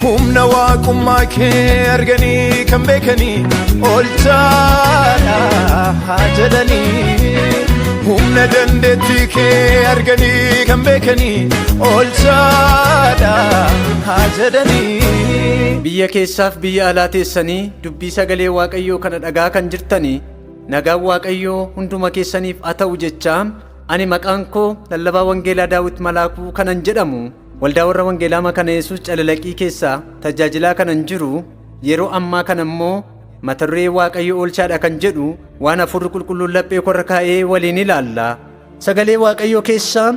Humna waaqummaa kee arganii kan beekanii oolchaadha haa jedhanii. Humna dandeettii kee arganii kan beekanii oolchaadha haa jedhanii. Biyya keessaaf biyya alaa teessanii dubbii sagalee Waaqayyoo kana dhagaa kan jirtanii, nagaan Waaqayyoo hunduma keessaniif haa ta'u jechaa, ani maqaan koo lallabaa Wangeelaa Daawit Malaakuu kanan jedhamu, Waldaa warra Wangeelaa Makana Yesuus Calalaqii keessaa tajaajilaa kanan jiru, yeroo ammaa kana immoo mata duree Waaqayyo oolchaadha kan jedhu waan hafuurri qulqulluun laphee korra kaa'ee waliin ilaalla. Sagalee Waaqayyoo keessaa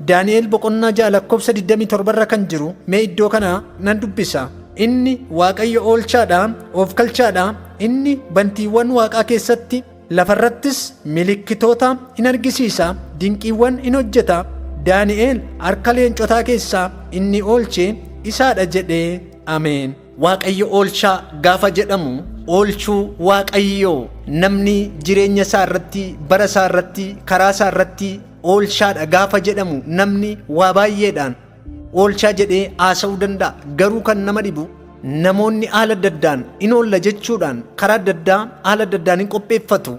Daani'el boqonnaa 6 lakkoofsa 27 irra kan jiru mee iddoo kana nan dubbisa. Inni Waaqayyo oolchaadha, oofkalchaadha, inni bantiiwwan waaqaa keessatti lafarrattis milikkitoota in argisiisa, dinqiiwwan in hojjeta. Daani'el harka leencotaa keessaa inni oolche isaadha jedhee. Ameen. Waaqayyo oolchaa gaafa jedhamu, oolchuu Waaqayyoo namni jireenya isaa irratti, bara isaa irratti, karaa isaa irratti oolchaadha gaafa jedhamu, namni waa baay'eedhaan oolchaa jedhee haasa'uu danda'a. Garuu kan nama dhibu, namoonni haala adda addaan in oolla jechuudhaan karaa adda addaa haala adda addaan hin qopheeffatu.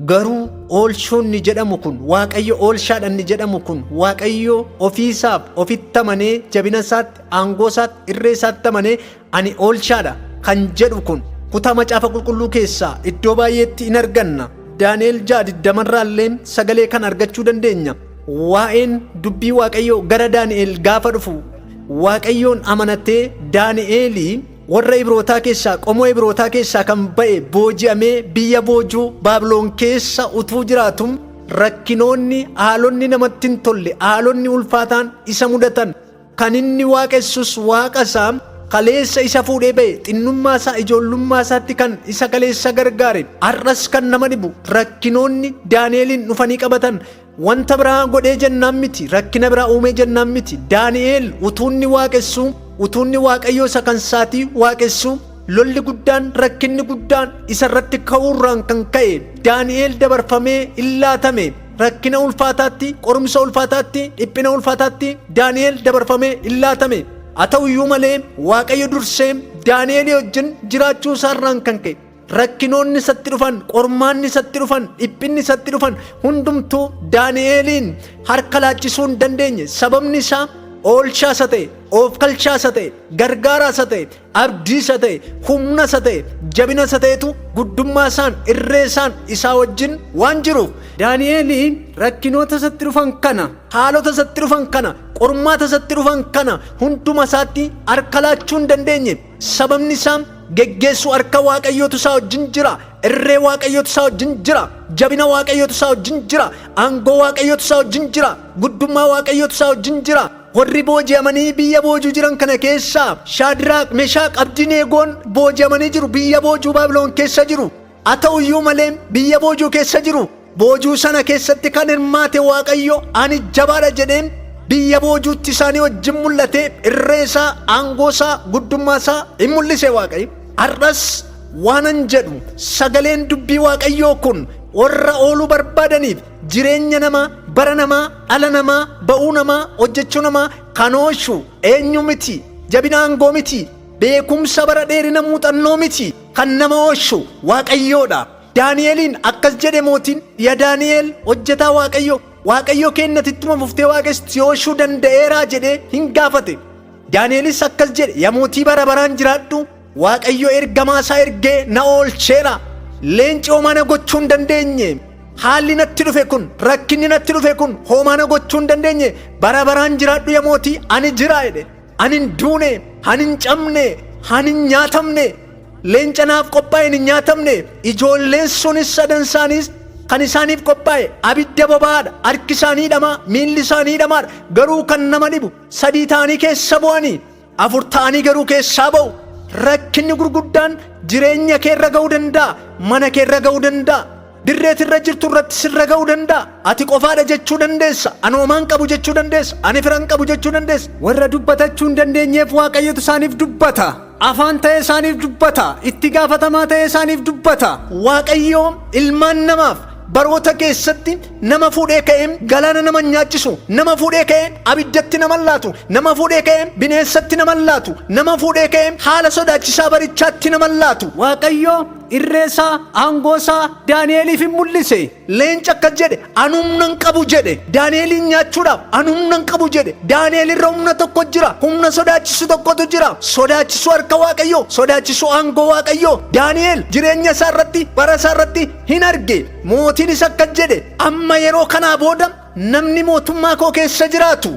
Garuu oolchuun ni jedhamu kun, Waaqayyo oolchaadha inni jedhamu kun, Waaqayyo ofiisaaf ofitti amanee, jabina isaatti, aangoo isaatti, irree isaatti amanee ani oolchaadha kan jedhu kun kutaa Macaafa Qulqulluu keessaa iddoo baay'eetti in arganna. Daani'el 6:20 irraallee sagalee kan argachuu dandeenya. Waa'een dubbii Waaqayyoo gara Daani'el gaafa dhufu, Waaqayyoon amanatee Daani'eelii warra Ibrootaa keessaa, qomoo Ibrootaa keessaa kan ba'e, booji'amee biyya boojuu Baabiloon keessa utuu jiraatu, rakkinoonni, haalonni namatti hin tolle, haalonni ulfaataan isa mudatan. Kan inni waaqessus waaqa isaa kaleessa isa fuudhee ba'e, xinnummaa isaa, ijoollummaa isaatti kan isa kaleessa gargaare. Har'as kan nama dhibu, rakkinoonni Daani'eliin dhufanii qabatan wanta biraa godhee jennaan miti, rakkina biraa uumee jennaan miti. Daani'el utuu inni waaqessu, utuu inni Waaqayyoo isa kan isaatii waaqessu, lolli guddaan, rakkinni guddaan isa irratti ka'uurraan kan ka'e Daani'el dabarfamee in laatame. Rakkina ulfaataatti, qorumsa ulfaataatti, dhiphina ulfaataatti Daani'el dabarfamee in laatame. Haa ta'u iyyuu malee, Waaqayyo dursee Daani'elii wajjin jiraachuu isaarraan kan ka'e rakkinoonni isatti dhufan, qormaanni isatti dhufan, dhiphinni isatti dhufan hundumtuu Daani'eliin harka laachisuu hin dandeenye. Sababni isaa oolchaa isa ta'e, oofkalchaa isa ta'e, gargaaraa isa ta'e, abdii isa ta'e, humna isa ta'e, jabina isa ta'etu guddummaa isaan, irree isaan isaa wajjin waan jiruuf. Daani'elii rakkinoota isatti dhufan kana, haalota isatti dhufan kana, qormaata isatti dhufan kana hunduma isaatti harka laachuu hin dandeenye. Sababni isaa geggeessuu harka Waaqayyootu isaa wajjin jira. Irree Waaqayyootu isaa wajjin jira. Jabina Waaqayyootu isaa wajjin jira. Aangoo Waaqayyootu isaa wajjin jira. Guddummaa Waaqayyootu isaa wajjin jira. Warri booji'amanii biyya boojuu jiran kana keessaa Shaadiraaq, Meshaaq, Abdineegoon booji'amanii jiru. Biyya boojuu Baabiloon keessa jiru. Haa ta'u iyyuu malee biyya boojuu keessa jiru. Boojuu sana keessatti kan hirmaate Waaqayyo ani jabaadha jedhee biyya boojuutti isaanii wajjin mul'ate, irree isaa, aangoo isaa, guddummaa isaa in mul'ise Waaqayyo. Har'as waanan jedhu, sagaleen dubbii Waaqayyoo kun warra ooluu barbaadaniif, jireenya namaa, bara namaa, dhala namaa, ba'uu namaa, hojjechuu namaa kan oolchu eenyu miti, jabina aangoo miti, beekumsa bara dheerina muuxannoo miti, kan nama oolchu Waaqayyoodha. Daani'eliin akkas jedhe mootiin, "Yaa Daani'el, hojjetaa Waaqayyoo, Waaqayyo kennati ittuma fuftee waaqessitu si oolchuu danda'eeraa?" jedhee hin gaafate. Daani'elis akkas jedhe, "Yaa mootii, bara baraan jiraadhu, Waaqayyo ergamaa isaa ergee na oolcheera. Leenci homaa na gochuu hin dandeenye. Haalli natti dhufe kun, rakkinni natti dhufe kun homaa na gochuu hin dandeenye. Bara baraan jiraadhu yaa mootii, ani jira" jedhe. Ani hin duune, ani hin cabne, ani hin nyaatamne. Leenca naaf qophaa'e hin nyaatamne. Ijoolleen sunis sadan isaaniis kan isaaniif qophaa'e abidda boba'aadha. Harki isaanii hidhamaa, miilli isaanii hidhamaadha. Garuu kan nama dhibu, sadii ta'anii keessa bu'anii, afur ta'anii garuu keessaa ba'u. Rakkinni gurguddaan jireenya kee irra ga'uu danda'a, mana kee irra ga'uu danda'a, dirreet irra jirtu irratti sirra ga'uu danda'a. Ati qofaadha jechuu dandeessa. Ani homaan qabu jechuu dandeessa. Ani firan qabu jechuu dandeessa. Warra dubbatachuu hin dandeenyeef Waaqayyotu isaaniif dubbata. Afaan ta'ee isaaniif dubbata. Itti gaafatamaa ta'ee isaaniif dubbata. Waaqayyo ilmaan namaaf Baroota keessatti nama fuudhee ka'ee galaana nama nyaachisu, nama fuudhee ka'ee abiddatti nama laatu, nama fuudhee ka'ee bineensatti nama laatu, nama fuudhee ka'ee haala sodaachisaa barichaatti nama laatu. Waaqayyo irree isaa, aangoo isaa Daani'eliif hin mul'ise. Leenca akkas jedhe, "Ani humna hin qabu," jedhe. Daani'eliin nyaachuudhaaf ani humna hin qabu jedhe. Daani'el irra humna tokko jira, humna sodaachisu tokkotu jira. Sodaachisu harka Waaqayyoo, sodaachisu aangoo Waaqayyoo. Daani'el jireenya isaa irratti, bara isaa irratti hin arge. Mootiinis akkas jedhe, "Amma yeroo kanaa booda namni mootummaa koo keessa jiraatu,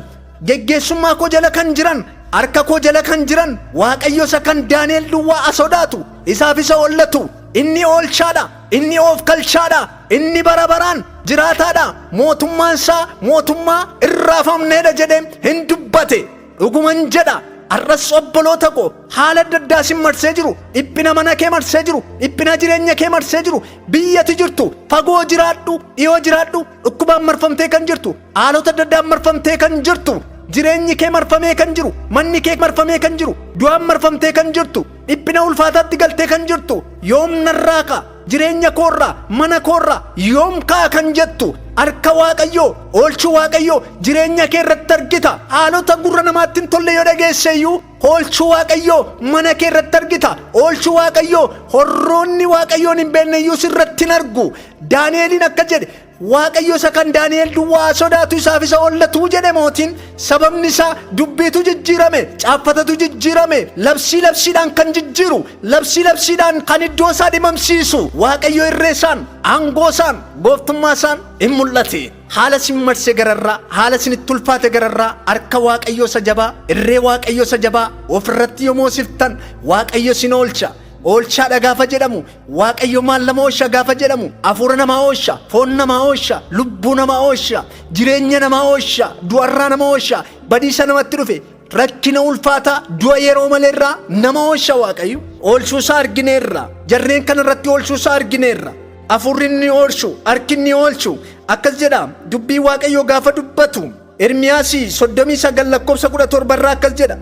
geggeessummaa koo jala kan jiran, harka koo jala kan jiran, Waaqayyo isa kan Daani'el duwwaa a sodaatu, isaaf isa hollatu. Inni oolchaadha, inni oof kalchaadha, inni bara baraan jiraataadha, mootummaan isaa mootummaa irraafamneedha," jedhee hin dubbate. Dhuguman jedha har'as, obboloota koo, haala adda addaa sin marsee jiru, dhiphina mana kee marsee jiru, dhiphina jireenya kee marsee jiru, biyyati jirtu, fagoo jiraadhu, dhiyoo jiraadhu, dhukkubaan marfamtee kan jirtu, haalota adda addaan marfamtee kan jirtu, jireenyi kee marfamee kan jiru, manni kee marfamee kan jiru, du'aan marfamtee kan jirtu, dhiphina ulfaataatti galtee kan jirtu, "Yoom narraa ka'a? Jireenya koorraa, mana koorraa yoom ka'a?" kan jettu, harka Waaqayyoo, oolchuu Waaqayyoo jireenya kee irratti argita. Haalota gurra namaatti hin tolle yoo dhageesse iyyuu, oolchuu Waaqayyoo mana kee irratti argita. Oolchuu Waaqayyoo horroonni Waaqayyoon hin beekne iyyuu sirratti hin argu. Daani'eliin akka jedhe, "Waaqayyo isa kan Daani'el duwwaa sodaatu, isaaf isa hollatuu," jedhe mootiin. Sababni isaa dubbiitu jijjiirame, caaffatatu jijjiirame. Labsii labsiidhaan kan jijjiiru, labsii labsiidhaan kan iddoo isaa dhimamsiisu, Waaqayyo irree isaan, aangoo isaan, gooftummaa isaan hin mul'ate. Haala sin marsee gararraa, haala sinitti ulfaate gararraa, harka Waaqayyo isa jabaa, irree Waaqayyo isa jabaa ofirratti yommuu siftan, Waaqayyo sin oolcha. Oolchaadha gaafa jedhamu, Waaqayyo maal nama oolcha gaafa jedhamu, hafuura namaa oolcha, foon namaa oolcha, lubbuu namaa oolcha, jireenya namaa oolcha, du'arraa nama oolcha, badiisa namatti dhufe, rakkina ulfaataa, du'a yeroo maleerraa nama oolcha. Waaqayyo oolchuusaa argineerra. Jarreen kana irratti oolchuusaa argineerra. Hafuurri inni oolchu, harki inni oolchu akkas jedha. Dubbii Waaqayyo gaafa dubbatu, Ermiyaasii 39 lakkoofsa 17 irraa akkas jedha: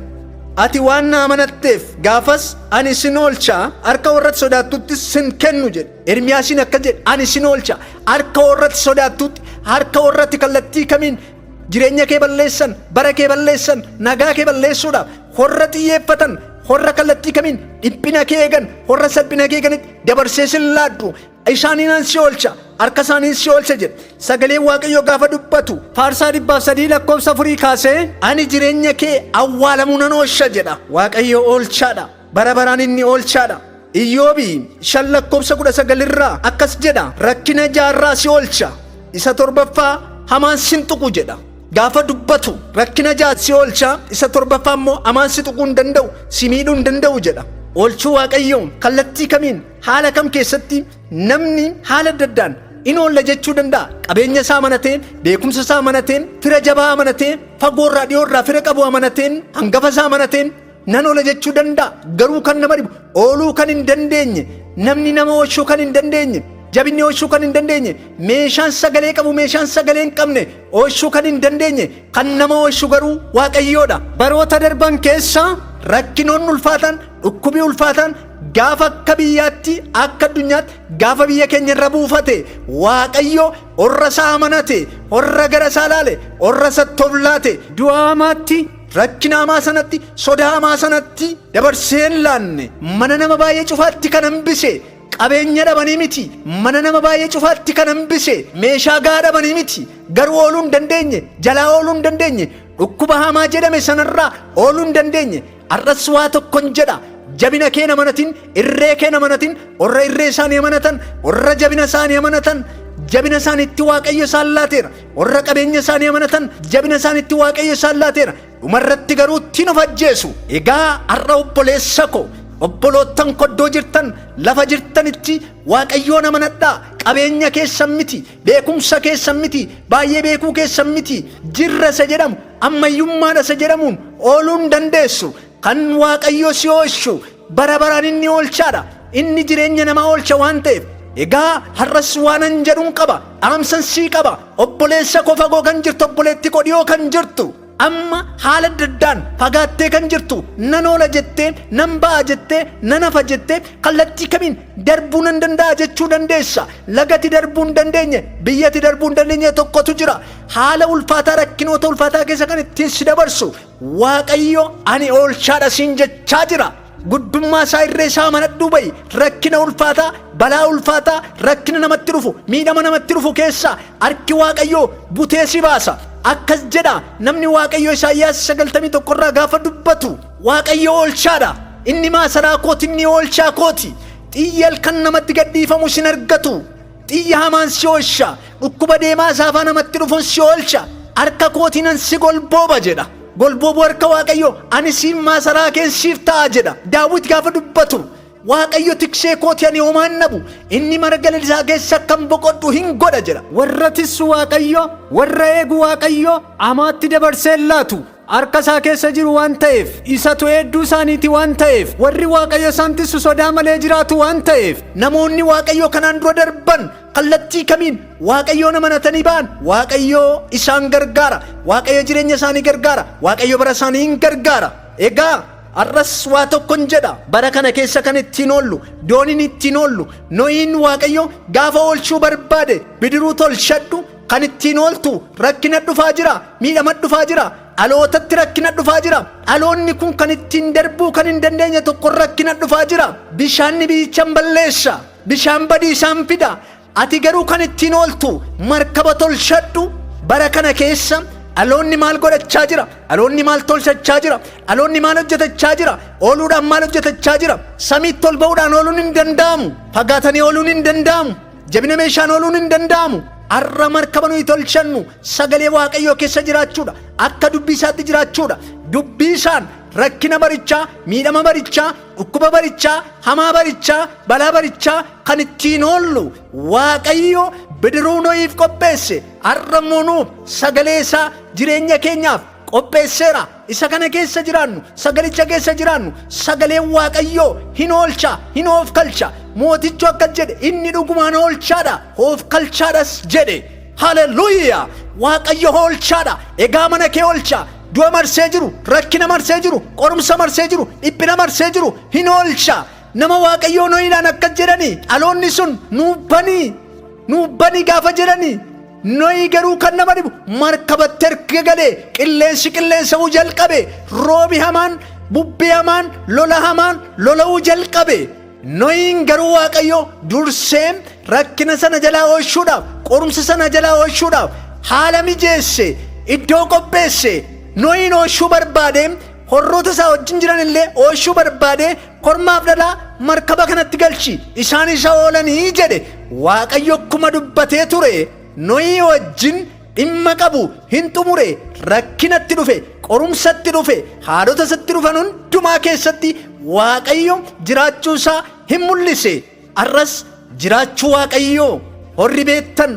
"Ati waan na amanatteef, gaafas ani sin oolcha, harka warratti sodaattutti sin kennu," jedhe. Ermiyaasiin akkas jedhe: "Ani sin oolcha harka warratti sodaattutti." Harka warratti kallattii kamiin jireenya kee balleessan, bara kee balleessan, nagaa kee balleessuudhaaf horra xiyyeeffatan, horra kallattii kamiin dhiphina kee eegan, horra salphina kee eeganitti dabarsee sin laaddu. Isaaniinan si oolcha, harka isaaniin si oolcha jedhe. Sagalee Waaqayyoo gaafa dubbatu, Faarsaa 103 lakkoofsa 4 kaasee, "Ani jireenya kee awwaalamuu nan oolcha," jedha. Waaqayyo oolchaadha, bara baraan inni oolchaadha. Iyyoobi 5 lakkoofsa 19 irraa akkas jedha: "Rakkina jaarraa si oolcha, isa torbaffaa hamaan sin tuqu," jedha. Gaafa dubbatu, rakkina ja'a si oolcha, isa torbaffaa immoo hamaan si tuquu hin danda'u, si miidhuu hin danda'u jedha. Oolchuu Waaqayyoo kallattii kamiin, haala kam keessatti namni haala adda addaan in oolla jechuu danda'a? Qabeenya isaa amanateen, beekumsa isaa amanateen, fira jabaa amanateen, fagoorraa dhiyoorraa fira qabu amanateen, hangafa isaa amanateen nan oola jechuu danda'a. Garuu kan nama dhibu, ooluu kan hin dandeenye, namni nama oolchuu kan hin dandeenye, jabinni oolchuu kan hin dandeenye, meeshaan sagalee qabu, meeshaan sagalee hin qabne oolchuu kan hin dandeenye, kan nama oolchu garuu Waaqayyoodha. Baroota darban keessa rakkinoonni ulfaatan, dhukkubii ulfaatan gaafa akka biyyaatti, akka addunyaatti gaafa biyya keenya irra buufate, Waaqayyo horra isaa amanate, horra gara isaa laale, horra isa toflaate, du'a hamaatti, rakkina hamaa sanatti, sodaa hamaa sanatti dabarsee hin laanne. Mana nama baay'ee cufaatti kan hambise qabeenya dhabanii miti. Mana nama baay'ee cufaatti kan hambise meeshaa gahaa dhabanii miti. Garuu ooluu hin dandeenye, jalaa ooluu hin dandeenye, dhukkuba hamaa jedhame sanarraa ooluu hin dandeenye. Har'as waa tokkon jedha: jabina kee amanatin, irree kee amanatin. Warra irree isaanii amanatan, warra jabina isaanii amanatan, jabina isaaniitti Waaqayyo isaan laateera. Warra qabeenya isaanii amanatan, jabina isaaniitti Waaqayyo isaan laateera. Dhumarratti garuu ittiin of ajjeesu. Egaa har'a, obboleessa ko, obboloottan koddoo jirtan, lafa jirtanitti Waaqayyoon amanadhaa. Qabeenya keessan miti, beekumsa keessan miti, baay'ee beekuu keessan miti, jirra isa jedhamu, ammayyummaadha isa jedhamuun ooluu hin dandeessu. Kan Waaqayyo si oolchu bara baraan inni oolchaadha. Inni jireenya namaa oolcha waan ta'eef. Egaa har'as waanan jedhuun qaba, dhaamsan sii qaba, obboleessa koo fagoo kan jirtu, obboleetti koo dhiyoo kan jirtu. Amma haala adda addaan fagaattee kan jirtu, nan oola jettee, nan ba'a jettee, nan hafa jettee, kallattii kamiin darbuu nan danda'a jechuu dandeessa. Lagati darbuu hin dandeenye, biyyatti darbuu hin dandeenye tokkotu jira. Haala ulfaataa, rakkinoota ulfaataa keessa kan ittiin si dabarsu Waaqayyo ani oolchaadha siin jechaa jira. Guddummaa isaa, irree isaa amanadhuu ba'i. Rakkina ulfaataa, balaa ulfaataa, rakkina namatti dhufu, miidhama namatti dhufu keessaa harki Waaqayyoo butee si baasa. Akkas jedha namni Waaqayyo Isaayyaas 91 irraa gaafa dubbatu: Waaqayyo oolchaadha, inni maasaraa kooti, inni oolchaa kooti. Xiyya halkan namatti gadhiifamu sin argatu. Xiyya hamaan si oolcha, dhukkuba deemaa saafaa namatti dhufuun si oolcha, harka kootiinan si golbooba jedha. Golboobuu harka Waaqayyoo, ani siin maasaraa keen siif ta'a jedha. Daawit gaafa dubbatu, Waaqayyo tiksee kooti, ani homaa hin dhabu, inni marga lalisaa keessa akkan boqodhu hin godha jedha. Warra tissu Waaqayyo, warra eegu Waaqayyo hamaatti dabarsee hin laatu. Harka isaa keessa jiru waan ta'eef, isatu eedduu isaaniiti waan ta'eef, warri Waaqayyo isaan tissu sodaa malee jiraatu waan ta'eef. Namoonni Waaqayyoo kanaan dura darban kallattii kamiin Waaqayyoon amanatanii ba'an, Waaqayyoo isaan gargaara. Waaqayyo jireenya isaanii gargaara. Waaqayyo bara isaanii hin gargaara. Egaa har'as waa tokkon jedha. Bara kana keessa kan ittiin oollu, dooniin ittiin oollu, Nohiin Waaqayyo gaafa oolchuu barbaade, bidiruu tolchadhu, kan ittiin ooltu, rakkina dhufaa jira, miidhama dhufaa jira, dhalootatti rakkina dhufaa jira. Dhaloonni kun kan ittiin darbuu kan hin dandeenye tokko rakkina dhufaa jira. Bishaanni biyyichan balleessa. Bishaan badiisaan fida. Ati garuu kan ittiin ooltu markaba tolchadhu. Bara kana keessa dhaloonni maal godhachaa jira? Dhaloonni maal tolchachaa jira? Dhaloonni maal hojjetachaa jira? Ooluudhaan maal hojjetachaa jira? Samiitti ol ba'uudhaan ooluun hin danda'amu. Fagaatanii ooluun hin danda'amu. Jabina meeshaan ooluun hin danda'amu. Har'a markaba nuyi tolchannu sagalee Waaqayyoo keessa jiraachuudha. Akka dubbii isaatti jiraachuudha. Dubbii isaan rakkina barichaa, miidhama barichaa, dhukkuba barichaa, hamaa barichaa, balaa barichaa kan ittiin oollu, Waaqayyo bidiruu Nohiif qopheesse. Har'a immoo nuuf sagalee isaa jireenya keenyaaf qopheesseera. Isa kana keessa jiraannu, sagalicha keessa jiraannu, sagaleen Waaqayyoo hin oolcha, hin oofkalcha. Mootichu akkas jedhe: inni dhugumaan oolchaadha, oofkalchaadhas jedhe. Haleluuyaa! Waaqayyo oolchaadha. Egaa mana kee oolcha. Du'a marsee jiru, rakkina marsee jiru, qorumsa marsee jiru, dhiphina marsee jiru hin oolcha. Nama Waaqayyoo Nohiidhaan akkas jedhanii, dhaloonni sun nuuf banii, nuuf banii gaafa jedhanii, Nohi garuu kan nama dhibu markabatti erga galee qilleensi qilleensa'uu jalqabe, roobi hamaan, bubbee hamaan, lola hamaan lola'uu jalqabe. Nohiin garuu Waaqayyo dursee rakkina sana jalaa oolchuudhaaf, qorumsa sana jalaa oolchuudhaaf haala mijeesse, iddoo qopheesse. Nohiin oolchuu barbaade, horroota isaa wajjin jiran illee oolchuu barbaade, kormaaf dhalaa markaba kanatti galchi, isaan isa oolanii jedhe. Waaqayyo akkuma dubbatee ture Nohii wajjin dhimma qabu hin xumure. Rakkinatti dhufe, qorumsatti dhufe, haalota isatti dhufan hundumaa keessatti Waaqayyo jiraachuu isaa hin mul'ise. Har'as jiraachuu Waaqayyoo horri beektan,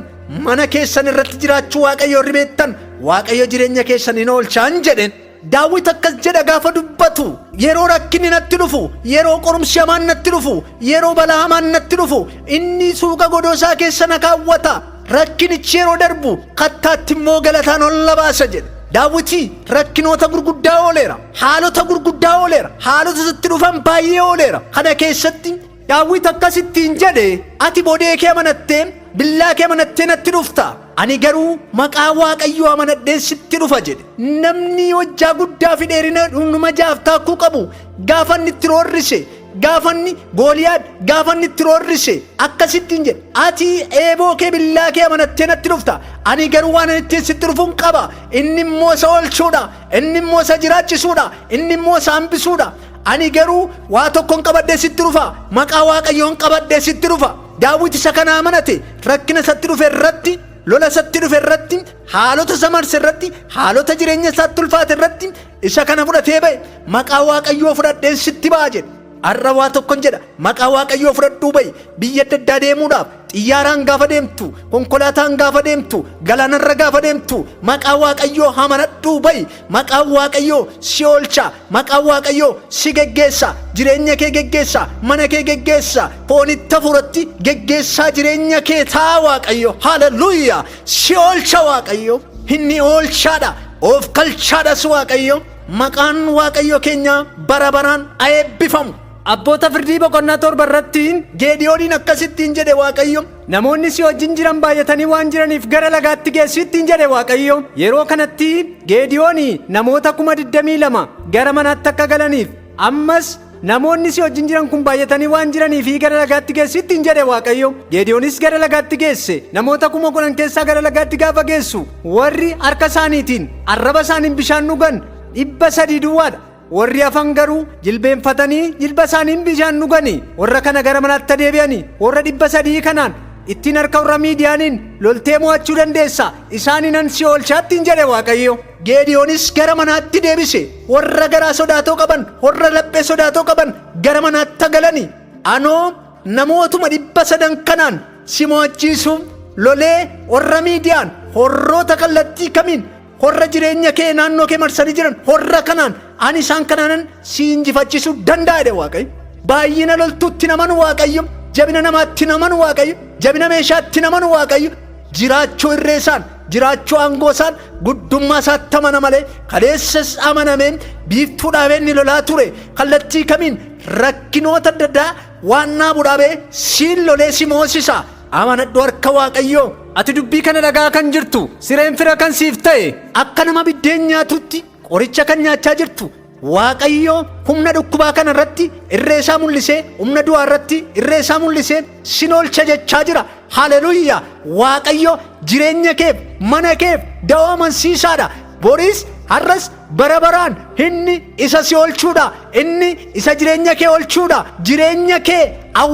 mana keessan irratti jiraachuu Waaqayyo horri beektan, Waaqayyo jireenya keessan hin oolchaan jedheen. Daawit akkas jedha gaafa dubbatu: yeroo rakkinni natti dhufu, yeroo qorumsi hamaan natti dhufu, yeroo balaa hamaan natti dhufu, inni suuqa godoo isaa keessa na kaawwata. Rakkinichi yeroo darbu kattaatti immoo galataan ol na baasa jedhe. Daawiti rakkinoota gurguddaa ooleera. Haalota gurguddaa ooleera. Haalota isatti dhufan baay'ee ooleera. Kana keessatti Daawit akkasittiin jedhe: ati bodee kee amanattee, billaa kee amanattee natti dhufta. Ani garuu maqaa Waaqayyoo amanadheen sitti dhufa jedhe. Namni hojjaa guddaa fi dheerina dhundhuma jaaf taakkuu qabu gaafa inni itti roorrise, gaafa inni Gooliyaad gaafa inni itti roorrise akkasittiin jedhe: ati eeboo kee, billaa kee amanattee natti dhufta. Ani garuu waan ani ittiin sitti dhufuun qaba. Inni immoo isa oolchuudha. Inni immoo isa jiraachisuudha. Inni immoo isa hambisuudha. Ani garuu waa tokkon qabadhee sitti dhufa. Maqaa Waaqayyoon qabadhee sitti dhufa. Daawit isa kana amanate. Rakkina isatti dhufe irratti, lola isatti dhufe irratti, haalota isa marse irratti, haalota jireenya isaatti ulfaate irratti isa kana fudhatee ba'e. Maqaa Waaqayyoo fudhadheen sitti ba'a jedhe. Har'a waa tokkon jedha: maqaa Waaqayyoo fudhadhuu ba'i. Biyya adda addaa deemuudhaaf xiyyaaraan gaafa deemtu, konkolaataan gaafa deemtu, galaanarra gaafa deemtu, maqaa Waaqayyoo amanadhuu ba'i. Maqaan Waaqayyoo si oolcha. Maqaan Waaqayyoo si geggeessa. Jireenya kee geggeessa. Mana kee geggeessa. Foonitti hafuuratti geggeessaa jireenya kee taa Waaqayyo. Haleluuyaa! Si oolcha Waaqayyo. Inni oolchaadha. Of kalchaadhas Waaqayyo. Maqaan Waaqayyo keenya bara baraan haa eebbifamu. Abboota firdii boqonnaa 7 irratti Geediyooniin akkasittiin jedhe Waaqayyo. Namoonni si wajjin jiran baay'atanii waan jiraniif gara lagaatti geessi ittiin jedhe Waaqayyo. Yeroo kanatti Geediyooni namoota 22,000 gara manaatti akka galaniif, ammas namoonni si wajjin jiran kun baay'atanii waan jiraniif gara lagaatti geessi ittiin jedhe Waaqayyo. Geediyoonis gara lagaatti geesse. Namoota 10,000 keessaa gara lagaatti gaafa geessu warri harka isaaniitiin arraba isaaniin bishaan dhugan 300 duwwaadha. Warri hafan garuu jilbeenfatanii jilba isaaniin bishaan dhugani. Warra kana gara manaatti deebi'anii warra 300 kanaan ittiin harka warra Miidiyaaniin loltee mo'achuu dandeessa, isaaniinan si oolchaa ittiin jedhe Waaqayyo. Geediyoonis gara manaatti deebise. Warra garaa sodaatoo qaban, warra laphee sodaatoo qaban gara manaatti galani. Anoo namootuma 300 kanaan si mo'achiisuuf lolee warra Miidiyaan horroota kallattii kamiin horra jireenya kee naannoo kee marsanii jiran horra kanaan ani isaan kanaanan si injifachiisuu danda'a jedhe Waaqayyo. Baay'ina loltuutti namanu Waaqayyo, jabina namaatti namanu Waaqayyo, jabina meeshaatti namanu Waaqayyo. Jiraachuu irree isaan, jiraachuu aangoo isaan, guddummaa isaatti amana malee kaleessas amanamee biiftuu dhaabee inni lolaa ture kallattii kamiin rakkinoota adda addaa waan dhaabu dhaabee siin lolee si moosisa. Amanadhu harka Waaqayyoo. Ati dubbii kana dhagaa kan jirtu, sireen fira kan siif ta'e, akka nama biddeen nyaatutti qoricha kan nyaachaa jirtu, Waaqayyo humna dhukkubaa kana irratti irree isaa mul'isee, humna du'aa irratti irree isaa mul'isee sin oolcha jechaa jira. Haleluuyaa! Waaqayyo jireenya keef, mana keef da'oo amansiisaadha. Boris har'as bara baraan inni isa si oolchuudha. Inni isa jireenya kee oolchuudha. Jireenya kee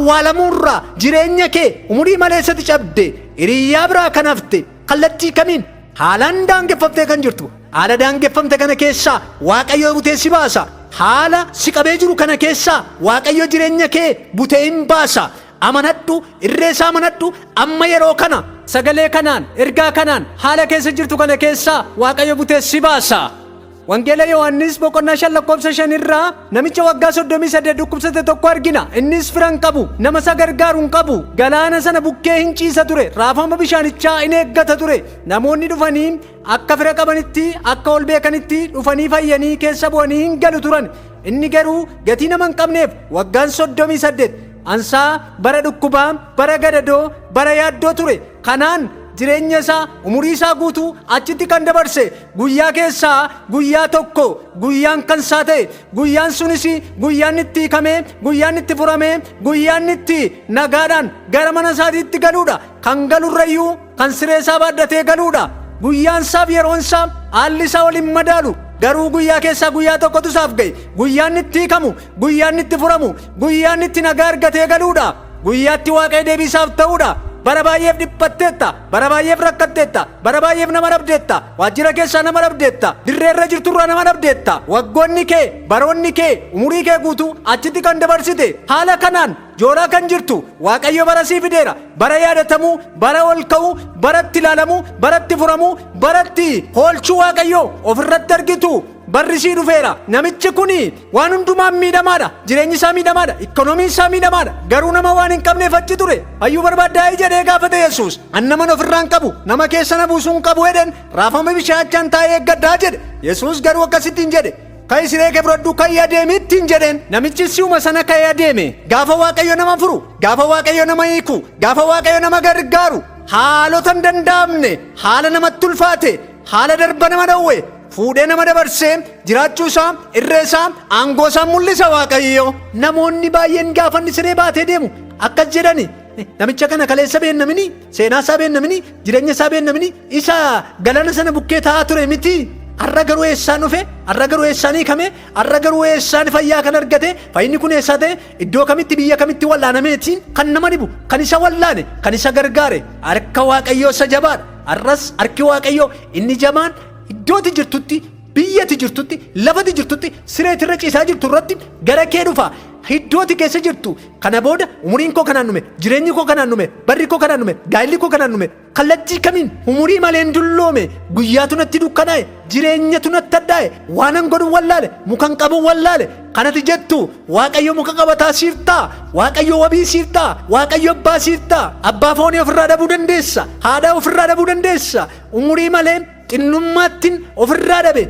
awwaalamuurraa, jireenya kee umurii maleessatti cabde, hiriyyaa biraa kan hafte, kallattii kamiin haalaan daangeffamtee kan jirtu, haala daangeffamte kana keessaa Waaqayyo butee si baasa. Haala si qabee jiru kana keessaa Waaqayyo jireenya kee butee hin baasa. Amanadhu, irree isaa amanadhu. Amma yeroo kana sagalee kanaan, ergaa kanaan, haala keessa jirtu kana keessaa Waaqayyo butee si baasa. Wangeela Yohaannis boqonnaa 5 lakkoofsa 5 irraa namicha waggaa 38 dhukkubsate tokko argina. Innis fira hin qabu, nama isa gargaaru hin qabu. Galaana sana bukkee hin ciisa ture, raafama bishaanichaa in eeggata ture. Namoonni dhufanii akka fira qabanitti, akka ol beekanitti dhufanii fayyanii keessa bu'anii hin galu turan. Inni garuu gatii nama hin qabneef waggaan 38 ansaa bara dhukkubaa, bara gadadoo, bara yaaddoo ture. Kanaan jireenya isaa, umurii isaa guutuu achitti kan dabarse. Guyyaa keessaa guyyaa tokko guyyaan kan isaa ta'e, guyyaan sunis guyyaan itti hiikamee, guyyaan itti furamee, guyyaan itti nagaadhaan gara mana isaatiitti galuudha. Kan galurrayyuu kan siree isaa baadhatee galuudha. Guyyaan isaaf yeroon isaa haalli isaa waliin madaalu. Garuu guyyaa keessaa guyyaa tokkotu isaaf ga'e. Guyyaan itti hiikamu, guyyaan itti furamu, guyyaan itti nagaa argatee galuudha. Guyyaatti Waaqayyo deebii isaaf ta'uudha. Bara baay'eef dhiphatteetta, bara baay'eef rakkatteetta, bara baay'eef nama dhabdeetta, waajjira keessaa nama dhabdeetta, dirree irra jirturraa nama dhabdeetta. Waggoonni kee, baroonni kee, umurii kee guutuu achitti kan dabarsite haala kanaan jooraa kan jirtu, Waaqayyo bara sii fideera. Bara yaadatamuu, bara ol ka'uu, baratti ilaalamuu, baratti furamuu, baratti hoolchuu Waaqayyo ofirratti argitu barri sii dhufeera. Namichi kuni waan hundumaan miidhamaadha. Jireenyi isaa miidhamaadha. Ikkonomiin isaa miidhamaadha. Garuu nama waan hin qabneef achi ture. Fayyuu barbaaddaa jedhee gaafate Yesuus. An naman ofirraa hin qabu, nama keessa na buusuu hin qabu jedheen, raafama bishaachaan taa'ee eeggadhaa jedhe. Yesuus garuu akkasittiin jedhe. Ka'i, siree kee fudhadhu, ka'i adeemi ittiin jedheen. Namichi si'uma sana ka'ee adeeme. Gaafa Waaqayyo nama furu, gaafa Waaqayyo nama hiiku, gaafa Waaqayyo nama gargaaru, haalota hin danda'amne, haala namatti ulfaate, haala darba nama dhowwe fuudhee nama dabarsee jiraachuu isaa, irree isaa, aangoo isaa mul'isa Waaqayyo. Namoonni baay'een gaafa inni siree baatee deemu akkas jedhani, namicha kana kaleessa beennamini, seenaa isaa beennamini, jireenya isaa beennamini, isa galaana sana bukkee taa'aa ture miti. Har'a garuu eessaan dhufe? Har'a garuu eessaan hiikame? Har'a garuu eessaan fayyaa kan argate? Fayyinni kun eessaa ta'e? Iddoo kamitti, biyya kamitti wal'aanameeti? Kan nama dhibu, kan isa wallaane, kan isa gargaare harka Waaqayyoo isa jabaadha. Har'as harki Waaqayyoo inni jabaan iddooti jirtutti, biyyati jirtutti, lafati jirtutti, sireetirra ciisaa jirtu irratti gara kee dhufa. Iddooti keessa jirtu kana booda umuriin koo kanaan dhume, jireenyi koo kanaan dhume, barri koo kanaan dhume, gaa'illi koo kanaan dhume, kallattii kamiin umurii maleen dulloome, guyyaatu natti dukkanaa'e, jireenyatu natti hadhaa'e, waanan godhu wallaale, mukan qabu wallaale kanati jettu, Waaqayyo muka qabataa siif ta'a. Waaqayyo wabii siif ta'a. Waaqayyo abbaa siif ta'a. Abbaa foonii ofirraa dhabuu dandeessa, haadha ofirraa dhabuu dandeessa, umurii malee. Xinnummaattin ofirraa dhabe,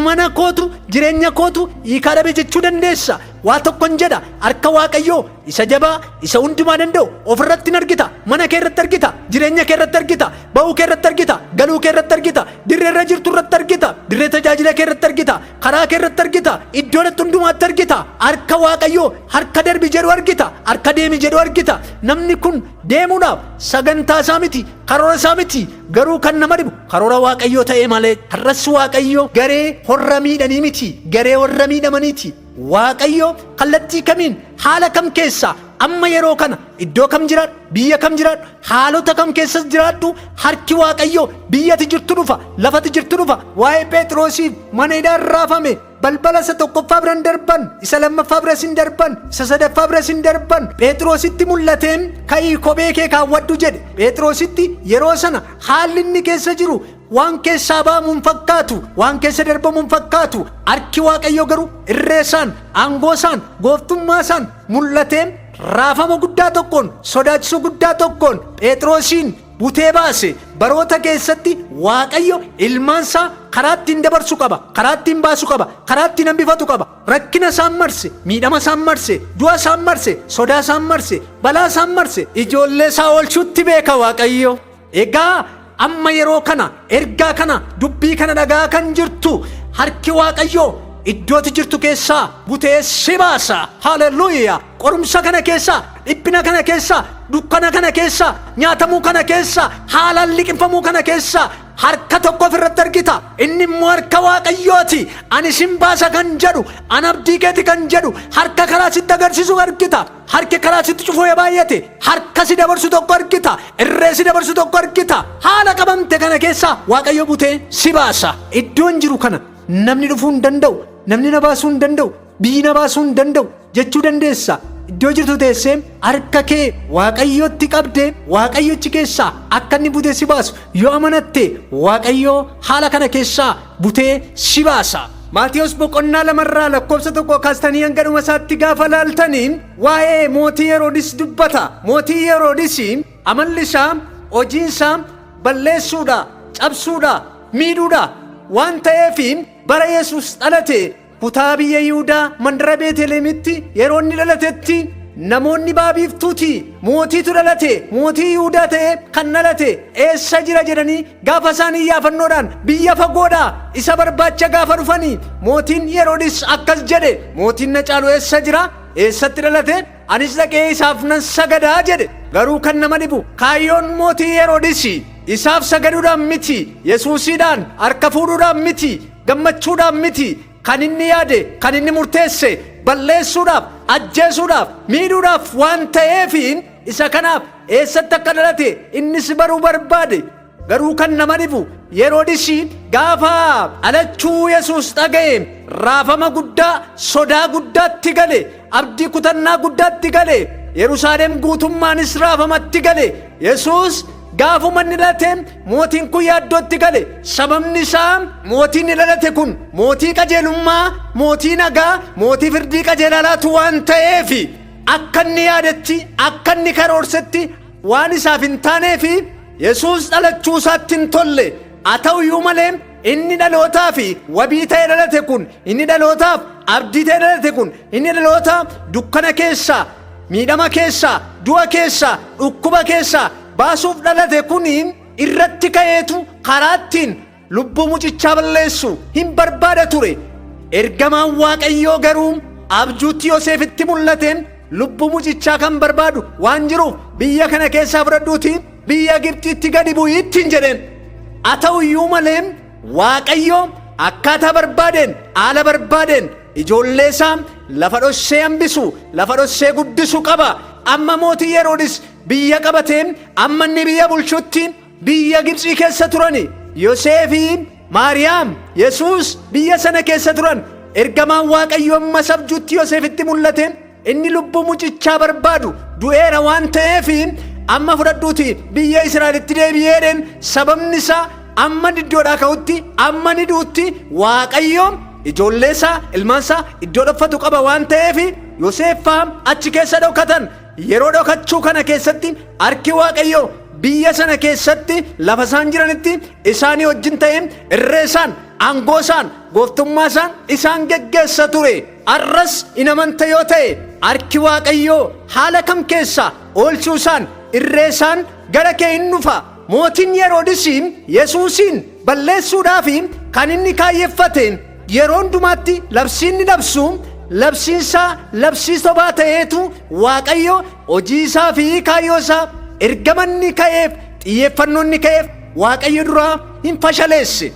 mana kootu, jireenya kootu hiikaa dhabe jechuu dandeessa. Waa tokkon jedha, harka Waaqayyoo isa jabaa, isa hundumaa danda'u ofirratti hin argita. Mana kee irratti argita, jireenya kee irratti argita, ba'uu kee irratti argita, galuu kee irratti argita, dirree irra jirtu irratti argita, dirree tajaajila kee irratti argita, karaa kee irratti argita, iddoo irratti hundumaatti argita. Harka Waaqayyoo, harka darbi jedhu argita, harka deemi jedhu argita. Namni kun deemuudhaaf sagantaa isaa miti, karoora isaa miti, garuu kan nama dhibu karoora Waaqayyoo ta'ee malee. Har'as Waaqayyoo garee warra miidhanii miti, garee warra miidhamaniiti. Waaqayyo kallattii kamiin, haala kam keessaa, amma yeroo kana iddoo kam jiraadhu, biyya kam jiraadhu, haalota kam keessas jiraadhu, harki Waaqayyoo biyyati jirtu dhufa, lafati jirtu dhufa. Waa'ee Phexrosiif mana hidhaan raafame, balbala isa tokkoffaa biran darban, isa lammaffaa biras hin darban, isa sadaffaa biras hin darban. Phexrositti mul'ateen, "Ka'ii kophee kee kaawwadhu" jedhe. Phexrositti yeroo sana haalli inni keessa jiru waan keessaa ba'amu hin fakkaatu, waan keessa darbamu hin fakkaatu. Harki Waaqayyoo garuu irreessaan, aangoosaan, gooftummaasaan mul'ateen, raafama guddaa tokkoon, sodaachisuu guddaa tokkoon Phexrosiin butee baase. Baroota keessatti Waaqayyo ilmaansaa karaa ittiin dabarsu qaba, karaa ittiin baasu qaba, karaa ittiin hambifatu qaba. Rakkina isaan marse, miidhama isaan marse, du'a isaan marse, sodaa isaan marse, balaa isaan marse, ijoollee isaa oolchuutti beeka Waaqayyo. Egaa amma yeroo kana ergaa kana, dubbii kana dhagaa kan jirtu, harki Waaqayyoo iddooti jirtu keessaa butee si baasa. Haleluuyaa! Qorumsa kana keessaa, dhiphina kana keessaa, dukkana kana keessaa, nyaatamuu kana keessaa, haalaan liqinfamuu kana keessaa harka tokko ofirratti argita. Inni immoo harka Waaqayyooti. "Ani sin baasa" kan jedhu, "An abdii keeti" kan jedhu, harka karaa sitti agarsiisu argita. Harki karaa sitti cufuu yoo baay'ate, harka si dabarsu tokko argita, irree si dabarsu tokko argita. Haala qabamte kana keessaa Waaqayyo butee si baasa. "Iddoon jiru kana namni dhufuu hin danda'u, namni na baasuu hin danda'u, biyyi na baasuu hin danda'u" jechuu dandeessa. Iddoo jirtu teessee harka kee Waaqayyotti qabde, Waaqayyochi keessaa akka inni butee si baasu yoo amanatte, Waaqayyoo haala kana keessaa butee si baasa. Maatiyos boqonnaa 2rraa lakkoofsa 1 kaastanii hanga dhuma isaatti gaafa laaltanii, waa'ee mootii Heroodis dubbata. Mootii Heroodis amalli isaa, hojiin isaa balleessuudha, cabsuudha, miidhuudha waan ta'eef, bara Yesus dhalate kutaa biyya Yihudaa mandara Beetelemitti yeroo inni dhalatetti, namoonni baabiiftuuti "Mootiitu dhalate, mootii Yihudaa ta'e kan dhalate eessa jira?" jedhanii gaafa isaan iyyaafannoodhaan biyya fagoodhaa isa barbaacha gaafa dhufanii, mootiin Heroodis akkas jedhe: "Mootiin na caalu eessa jira? Eessatti dhalate? Anis dhaqee isaaf nan sagadaa" jedhe. Garuu kan nama dhibu, kaayyoon mootii Heroodis isaaf sagaduudhaan miti, Yesuusiidhaan harka fuudhuudhaan miti, gammachuudhaan miti. Kan inni yaade, kan inni murteesse balleessuudhaaf, ajjeesuudhaaf, miidhuudhaaf waan ta'eefiin isa kanaaf eessatti akka dhalate innis baruu barbaade. Garuu kan nama dhibu, Heroodis gaafa dhalachuu Yesuus dhaga'e raafama guddaa, sodaa guddaatti gale, abdii kutannaa guddaatti gale. Yerusaalem guutummaanis raafamatti gale. Yesuus gaafuma inni dhalate mootiin kun yaaddootti gale. Sababni isaa mootiin inni dhalate kun mootii qajeelummaa, mootii nagaa, mootii firdii qajeelaa laatu waan ta'eef, akka inni yaadetti, akka inni karoorsetti waan isaaf hin taaneefi Yesuus dhalachuu isaatti hin tolle. Haa ta'u iyyuu malee, inni dhalootaa fi wabii ta'ee dhalate kun, inni dhalootaaf abdii ta'ee dhalate kun, inni dhaloota dukkana keessaa, miidhama keessaa, du'a keessaa, dhukkuba keessaa baasuuf dhalate kun irratti ka'eetu karaa ittiin lubbuu mucichaa balleessu hin barbaada ture. Ergamaan Waaqayyoo garuu abjuutti Yoseefitti mul'ate, "Lubbuu mucichaa kan barbaadu waan jiruuf biyya kana keessaa fudhadhuuti biyya Gibxiitti gadi bu'ii" ittiin jedheen. Haa ta'u iyyuu malee, Waaqayyo akkaataa barbaadeen, haala barbaadeen ijoollee isaa lafa dhossee hambisu, lafa dhossee guddisu qaba. Amma mootii Heroodis biyya qabatee, amma inni biyya bulchutti biyya Gibxii keessa turani. Yoseefii, Maariyaam, Yesuus biyya sana keessa turan. Ergamaan Waaqayyo ammas abjuutti Yoseefitti mul'ate, "Inni lubbuu mucichaa barbaadu du'eera waan ta'eef amma fudhadhuuti biyya Israa'elitti deebi'eedheen." Sababni isaa amma iddoodhaa ka'utti, amma ni du'utti, Waaqayyo ijoollee isaa, ilmaan isaa iddoo dhokfatu qaba waan ta'eef, Yoseeffaa achi keessa dhokatan. Yeroo dhokachuu kana keessatti harki Waaqayyo Biyya sana keessatti lafa isaan jiranitti isaanii wajjin ta'ee irree isaan, aangoo isaan, gooftummaa isaan isaan geggeessa ture. Arras in amanta yoo ta'e harki Waaqayyoo haala kam keessaa oolchuu isaan, irree isaan gara kee hin dhufa. Mootiin Heroodis Yesuusiin balleessuudhaaf kan inni kaayyeffate yeroo hundumaatti labsiin ni labsu, labsiinsaa labsii sobaa ta'eetu Waaqayyo hojii isaa fi kaayyoo isaa ergamanni ka'eef, xiyyeeffannoonni ka'eef Waaqayyo duraa hin fashaleesse.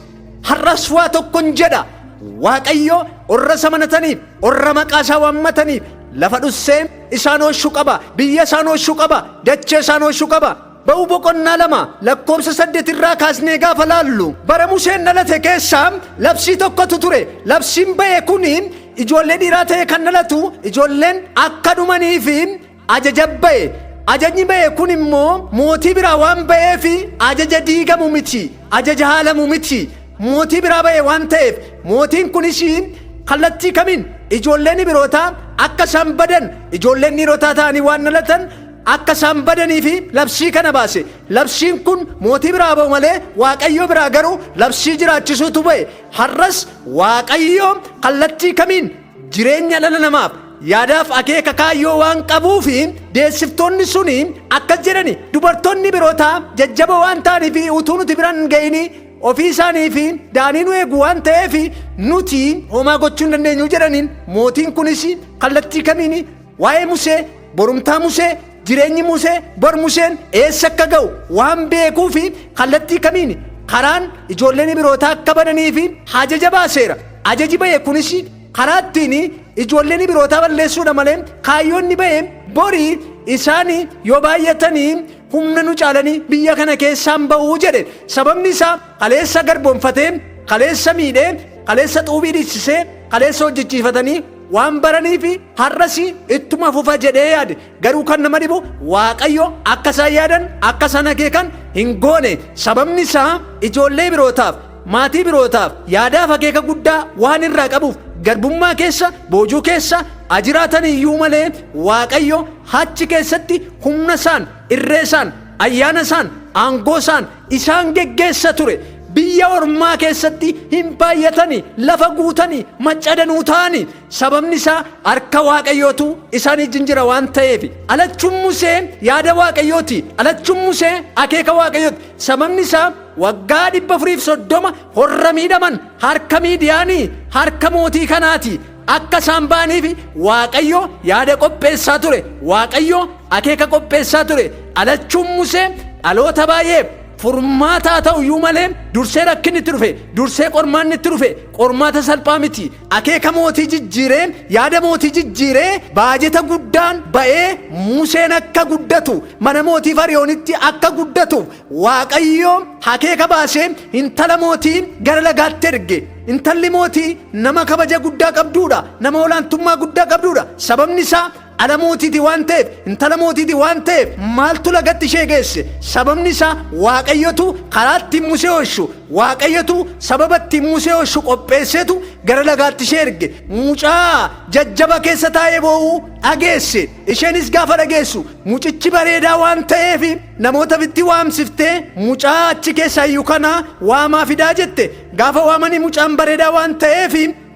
Har'as waa tokkon jedha, Waaqayyo warra isa amanataniif, warra maqaa isaa waammataniif lafa dhussee isaan oolchuu qaba, biyya isaan oolchuu qaba, dachee isaan oolchuu qaba. Ba'uu boqonnaa 2 lakkoofsa 8 irraa kaasnee gaafa laallu, bara Museen dhalate keessaa labsii tokkotu ture. Labsiin ba'e kun ijoollee dhiiraa ta'e kan dhalatu ijoolleen akka dhumanii fi ajaja ba'e. Ajajni ba'e kun immoo mootii biraa waan ba'eef ajaja diigamu miti, ajaja haalamu miti. Mootii biraa ba'e waan ta'eef mootiin kunis kallattii kamiin ijoolleen Ibrootaa akka isaan badan, ijoolleen dhiirotaa ta'anii waan dhalatan akka isaan badanii fi labsii kana baase. Labsiin kun mootii biraa ba'u malee Waaqayyo biraa garuu labsii jiraachisuutu ba'e. Har'as Waaqayyo kallattii kamiin jireenya dhala namaaf yaadaaf akeeka kaayyoo waan qabuu fi deessiftoonni suni akkas jedhani, dubartoonni birootaa jajjaba waan ta'anii fi utuu nuti biraan ga'ini ofii isaanii fi daanii nu eegu waan ta'eef nuti homaa gochuu hin dandeenyu jedhaniin. Mootiin kunis kallattii kamiin waa'ee Musee, borumtaa Musee, jireenyi Musee, bor Museen eessa akka ga'u waan beekuu fi kallattii kamiin karaan ijoolleen birootaa akka badanii fi ajaja baaseera. Ajaji ba'e kunis karaa ittiin ijoolleen birootaa balleessuudha malee kaayyoonni ba'e borii isaan yoo baay'atanii humna nu caalanii biyya kana keessaan ba'uu jedhe. Sababni isaa kaleessa garboonfatee, kaleessa miidhee, kaleessa xuubii dhiisisee, kaleessa hojjechiifatanii waan baranii fi har'as ittuma fufa jedhee yaade. Garuu kan nama dhibu Waaqayyo akka isaan yaadan, akka isaan akeekan hin goone. Sababni isaa ijoollee birootaaf, maatii birootaaf yaadaaf akeeka guddaa waan irraa qabuuf garbummaa keessa, boojuu keessa ajiraatan iyyuu malee Waaqayyo achi keessatti humna isaan, irree isaan, ayyaana isaan, aangoo isaan isaan geggeessa ture. Biyya ormaa keessatti hin baay'atani, lafa guutani, maccadanuu ta'ani. Sababni isaa harka Waaqayyootu isaan wajjin jira waan ta'eef. Dhalachuun Musee yaada Waaqayyooti. Dhalachuun Musee akeeka Waaqayyooti. Sababni isaa waggaa 430 horra miidhaman harka Miidiyaanii, harka mootii kanaati akka isaan ba'aniif Waaqayyo yaada qopheessaa ture. Waaqayyo akeeka qopheessaa ture. Dhalachuun Musee dhaloota baay'eef furmaataa ta'u iyyuu malee dursee rakkinni itti dhufe, dursee qormaanni itti dhufe, qormaata salphaa miti. Akeeka mootii jijjiiree, yaada mootii jijjiiree, baajeta guddaan ba'ee Museen akka guddatu, mana mootii Fariyoonitti akka guddatuuf Waaqayyo akeeka baasee intala mootii gara lagaatti erge. Intalli mootii nama kabaja guddaa qabduudha, nama olaantummaa guddaa qabduudha. Sababni isaa dhala mootiiti waan ta'eef, intala mootiiti waan ta'eef maaltu lagatti ishee geesse? Sababni isaa Waaqayyotu karaa ittiin Musee oolchu, Waaqayyotu sababa ittiin Musee oolchu qopheesseetu gara lagaatti ishee erge. Mucaa jajjaba keessa taa'ee boo'uu dhageesse. Isheenis gaafa dhageessu mucichi bareedaa waan ta'eef namoota ofitti waamsiftee mucaa achi keessaa iyyuu kana waamaa fidaa jette. Gaafa waamanii mucaan bareedaa waan ta'eef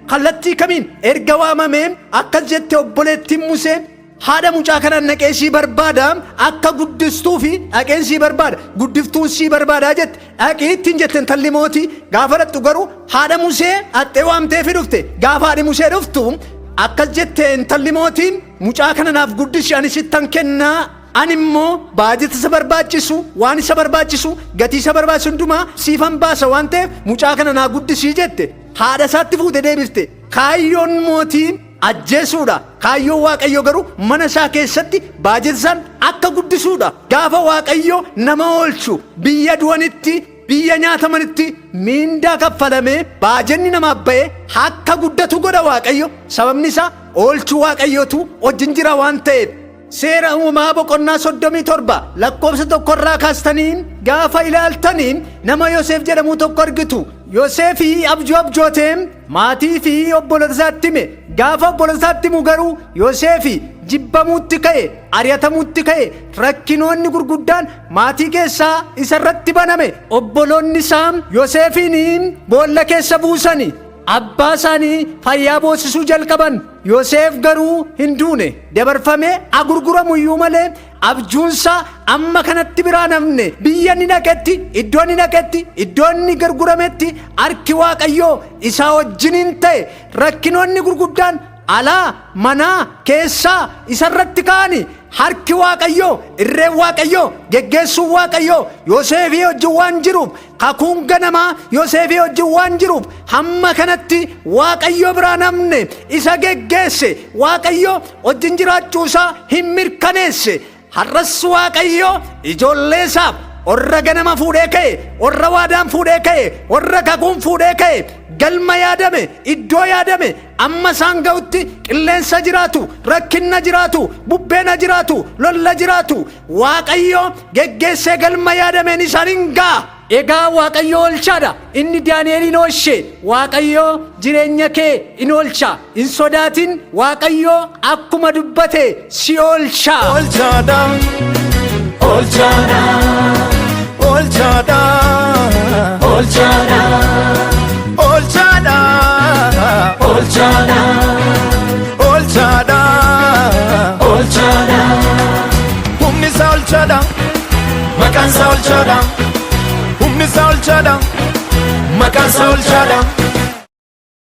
kallattii kamiin erga waamamee akkas jette obboleettiin Musee, haadha mucaa kanaan dhaqee sii barbaada, akka guddistuu fi dhaqeen sii barbaada, guddiftuun sii barbaadaa jette. Dhaqii ittiin jette intalli mootii. Gaafa dhaqxu garuu haadha Musee dhaqxee waamtee fi dhufte. Gaafa haadhi Musee dhuftu akkas jette intalli mootiin, mucaa kana naaf guddisi, ani sittan kennaa, ani immoo baajata isa barbaachisu, waan isa barbaachisu, gatii isa barbaachisu hundumaa siifan baasa waan ta'eef mucaa kana naa guddisii jette. Haadha isaatti fuute deebifte. Kaayyoon mootii ajjeesuudha. Kaayyoon Waaqayyo garuu mana isaa keessatti baajata isaan akka guddisuudha. Gaafa Waaqayyo nama oolchu biyya du'anitti, biyya nyaatamanitti miindaa kaffalamee baajenni namaaf ba'ee akka guddatu godha Waaqayyo. Sababni isaa oolchuu Waaqayyootu wajjin jira waan ta'eef. Seera Uumamaa boqonnaa 37 lakkoofsa 1 irraa kaastanii gaafa ilaaltanii nama Yoseef jedhamu tokko argitu. Yoseefi abjuu abjootee maatii fi obboloota isaatti hime. Gaafa obbolotaatti himu garuu Yoosefi jibbamuutti ka'e, ari'atamuutti ka'e. Rakkinoonni gurguddaan maatii keessaa isa irratti baname. Obboloonni isaa Yoosefiin boolla keessa buusani. Abbaa isaanii fayyaa boosisuu jalqaban. Yoosef garuu hin duune. Dabarfamee agurguramu iyyuu malee abjuunsaa amma kanatti biraa namne. Biyya inni dhaqetti, iddoo inni dhaqetti, iddoo inni gurgurametti harki Waaqayyoo isaa wajjiniin ta'e. Rakkinoonni gurguddaan alaa, manaa, keessaa isarratti ka'ani, harki Waaqayyoo, irreen Waaqayyoo, geggeessuun Waaqayyoo Yoosefii wajjin waan jiruuf, kakuun ganamaa Yoosefii wajjin waan jiruuf, hamma kanatti Waaqayyo biraa namne isa geggeesse. Waaqayyo wajjin jiraachuusaa hin mirkaneesse. Har'as Waaqayyo ijoollee isaaf, warra ganama fuudhee ka'e, warra waadaan fuudhee ka'e, warra kakuun fuudhee ka'e, galma yaadame, iddoo yaadame amma isaan ga'utti, qilleensa jiraatu, rakkinna jiraatu, bubbeena jiraatu, lolla jiraatu, Waaqayyo geggeessee galma yaadameen isaan hin ga'a. Egaa Waaqayyo oolchaadha. Inni Daani'eliin oolche. Waaqayyo jireenya kee in oolcha. Hin sodaatin, Waaqayyo akkuma dubbate si oolcha. Oolchaadha, oolchaadha, oolchaadha, oolchaadha, oolchaadha, oolchaadha, oolchaadha, oolchaadha. Humni isaa oolchaadha, maqaan isaa oolchaadha. Humni isaa oolchaadha, maqaan isaa oolchaadha.